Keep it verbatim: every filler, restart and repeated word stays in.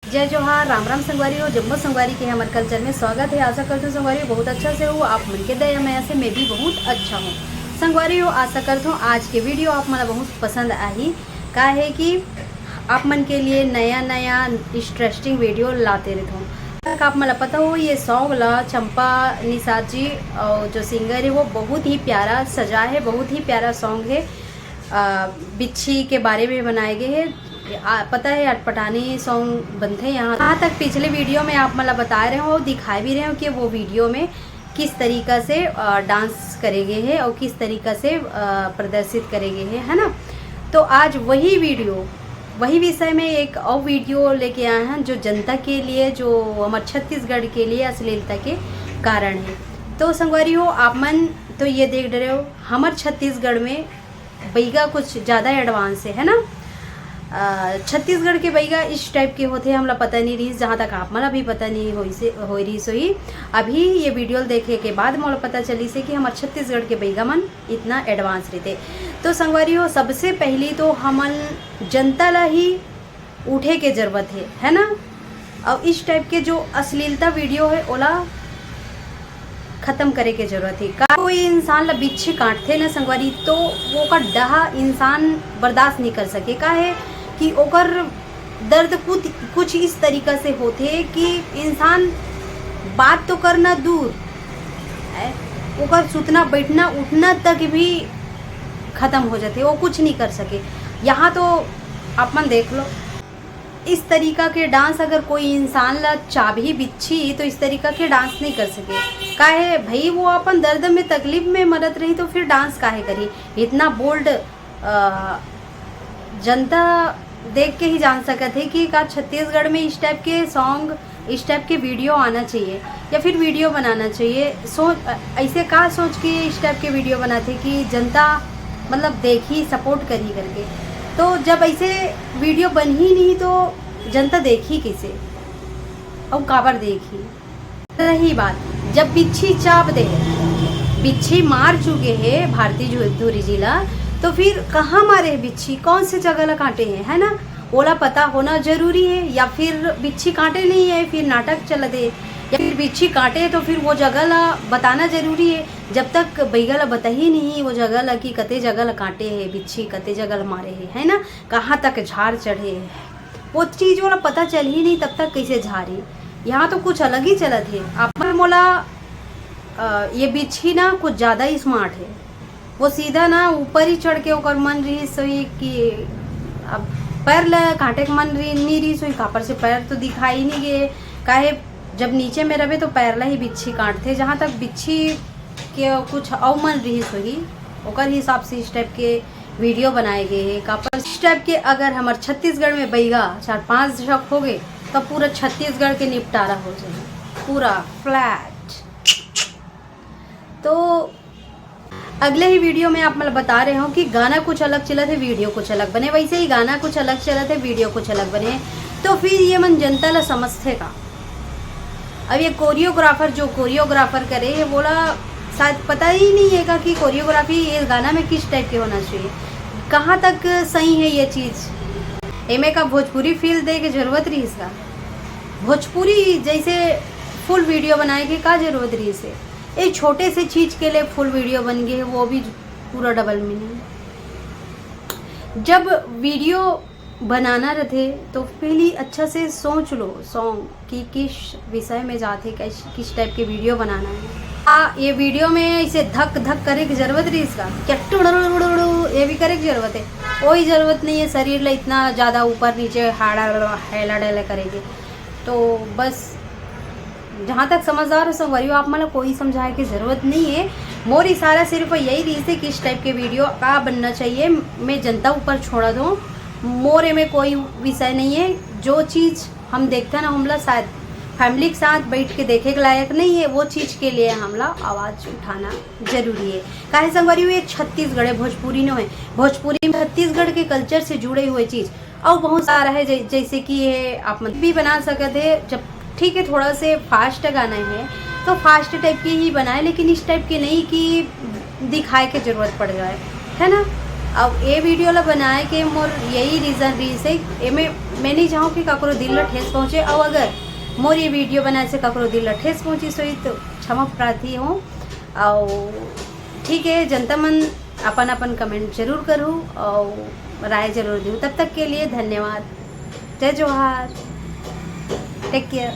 जय जोहार, राम राम संगवारी हो, जम्मो संगवारी के हमर कल्चर में स्वागत है। आशा करथों संगवारी हो बहुत अच्छा से हो, आप मन के दया मया से मैं भी बहुत अच्छा हूँ। संगवारी हो, आशा करथों आज के वीडियो आप मन ला बहुत पसंद आही, का है कि आप मन के लिए नया नया इंटरेस्टिंग वीडियो लाते रहथों। तक आप मन ला पता हो, ये सॉन्ग ला चंपा निषाद जी और जो सिंगर है वो बहुत ही प्यारा सजा है, बहुत ही प्यारा सॉन्ग है। अ, बिच्छी के बारे में बनाए गए है। आ, पता है अटपटानी सॉन्ग बनथे यहाँ। यहाँ तक पिछले वीडियो में आप मन ला बताए रहे हो, दिखाए भी रहे हो कि वो वीडियो में किस तरीका से अ, डांस करे गए है और किस तरीका से अ, प्रदर्शित करे गए है, है ना। तो आज वही वीडियो, वही विषय में एक और वीडियो लेके आए हैं जो जनता के लिए, जो हमर छत्तीसगढ़ के लिए अश्लीलता के कारण है। तो संगवारी हो, आप मन तो ये देख रहे हो, हमर छत्तीसगढ़ में बइगा कुछ ज़्यादा एडवांस है, है ना। अ, छत्तीसगढ़ के बइगा इस टाइप के होथे, हमला पता नहीं रहिस, जहाँ तक आप मन ला भी पता नहीं होइस हे, होए रहिस होही। अभी ये वीडियो देखे के बाद मोला पता चलिस हे कि हमर छत्तीसगढ़ के बइगा मन इतना एडवांस रहिथे। तो संगवारी हो, सबसे पहली तो हमन जनता ला ही उठे के जरूरत है, है ना। और इस टाइप के जो अश्लीलता वीडियो है, ओला खत्म करे के जरूरत है। का कोई इंसान ला बिच्छी काटथे ना संगवारी, तो ओकर डहा इंसान बर्दाश्त नहीं कर सके। का है कि ओकर दर्द कुछ, कुछ इस तरीका से होथे कि इंसान बात तो करना दूर है, ओकर सुतना, बैठना, उठना तक भी खत्म हो जाथे, वो कुछ नहीं कर सके। यहाँ तो आप मन देख लो, इस तरीका के डांस अगर कोई इंसान ला चाबही बिच्छी, तो इस तरीका के डांस नहीं कर सके। काहे भाई, वो अपन दर्द में, तकलीफ में मरत रही, तो फिर डांस काहे करी? इतना बोल्ड जनता देख के ही जान सकत है कि का छत्तीसगढ़ में इस टाइप के सॉन्ग, इस टाइप के वीडियो आना चाहिए या फिर वीडियो बनाना चाहिए। सोच, ऐसे का सोच के इस टाइप के वीडियो बनाथे कि जनता मतलब देखी, सपोर्ट करी करके। तो जब ऐसे वीडियो बनही नहीं तो जनता देखी किसे और काबर देखी? रही बात, जब बिच्छी चाब दे, बिच्छी मार चुके हैं भारती धुरी जी ला, तो फिर कहाँ मारे हैं बिच्छी, कौन से जगह ला काटे हैं, है ना? ओला पता होना जरूरी है। या फिर बिच्छी काटे नहीं है, फिर नाटक चल दे, या फिर बिच्छी काटे तो फिर वो जगह ला बताना जरूरी है। जब तक बइगा ला बताही नहीं वो जगह ला कि कते जगह ला काटे है बिच्छी, कते जगह ला मारे है, है ना, कहाँ तक झार चढ़े है, वो चीज ओला पता चलही नहीं, तब तक कैसे झारी? यहाँ तो कुछ अलग ही चलत है। अपन मोला अ, ये बिच्छी ना कुछ ज्यादा ही स्मार्ट है। वो सीधा ना ऊपर ही चढ़ के ओकर मन रही सोई कि अब पैर ल काटे के मन रही, नहीं रही सोई, कापर से पैर तो दिखाई नहीं गए। काहे, जब नीचे में रहे तो पैर ला ही बिच्छी काटथे। जहाँ तक बिच्छी के कुछ अउ मन रही सोई, ओकर हिसाब से इस टाइप के वीडियो बनाए गए हैं। कापर इस टाइप के अगर हमर छत्तीसगढ़ में बइगा चार पांच झक हो गए, तो पूरा छत्तीसगढ़ के निपटारा हो जाए, पूरा फ्लैट। तो अगले ही वीडियो में आप मन ल बता रहे हो कि गाना कुछ अलग चलत है, वीडियो कुछ अलग बने, वैसे ही गाना कुछ अलग चलत है, वीडियो कुछ अलग बने, तो फिर ये मन जनता ला समझथे का? अब ये कोरियोग्राफर, जो कोरियोग्राफर करे है, वोला शायद पता ही नहीं है का कि कोरियोग्राफी ये गाना में किस टाइप के होना चाहिए, कहाँ तक सही है ये चीज। एमे का भोजपुरी फील दे के जरूरत रहिस का? भोजपुरी जैसे फुल वीडियो बनाए के का जरूरत रहिस है? एक छोटे से चीज के लिए फुल वीडियो बन गए, वो भी पूरा डबल मीनिंग। जब वीडियो बनाना रहते तो पहले अच्छा से सोच लो सॉन्ग कि किस विषय में जाते, किस, किस टाइप के वीडियो बनाना है। आ, ये वीडियो में इसे धक धक करे की जरूरत रही इसका, क्या टुड़ुड़ुड़ुड़ु ये भी करे की जरूरत है? कोई जरूरत नहीं है शरीर ला इतना ज़्यादा ऊपर नीचे हाड़ा हेला डेला करेगी। तो बस जहाँ तक समझदार हो संगवारी हो, आप मन ला कोई समझाए के जरूरत नहीं है। मोर इशारा सिर्फ यही रही से कि इस टाइप के वीडियो का बनना चाहिए, मैं जनता ऊपर छोड़ा दूँ। मोर एमे कोई विषय नहीं है। जो चीज़ हम देखते हैं ना, हमला शायद फैमिली के साथ बैठ के देखे के लायक नहीं है, वो चीज़ के लिए हमला आवाज़ उठाना जरूरी है। काहे संगवारी हो, ये छत्तीसगढ़ है, भोजपुरी नो है। भोजपुरी में छत्तीसगढ़ के कल्चर से जुड़े हुए चीज़ और बहुत सारा है, जै-, जैसे कि ये आप मन भी बना सकते हैं। जब ठीक है, थोड़ा से फास्ट गाना है तो फास्ट टाइप के ही बनाए, लेकिन इस टाइप के नहीं कि दिखाए के जरूरत पड़ जाए, है ना। अब ये वीडियो ला बनाए के मोर यही रीजन रहिस हे, एमे मैं नहीं चाहूँ कि ककरो दिल ला ठेस पहुँचे। और अगर मोर ये वीडियो बनाए से ककरो दिल ला ठेस पहुँचिस होही तो क्षमा प्रार्थी हूँ। और ठीक है, जनता मन अपन अपन कमेंट जरूर करू और राय जरूर दू। तब तक के लिए धन्यवाद। जय जोहार। टेक केयर।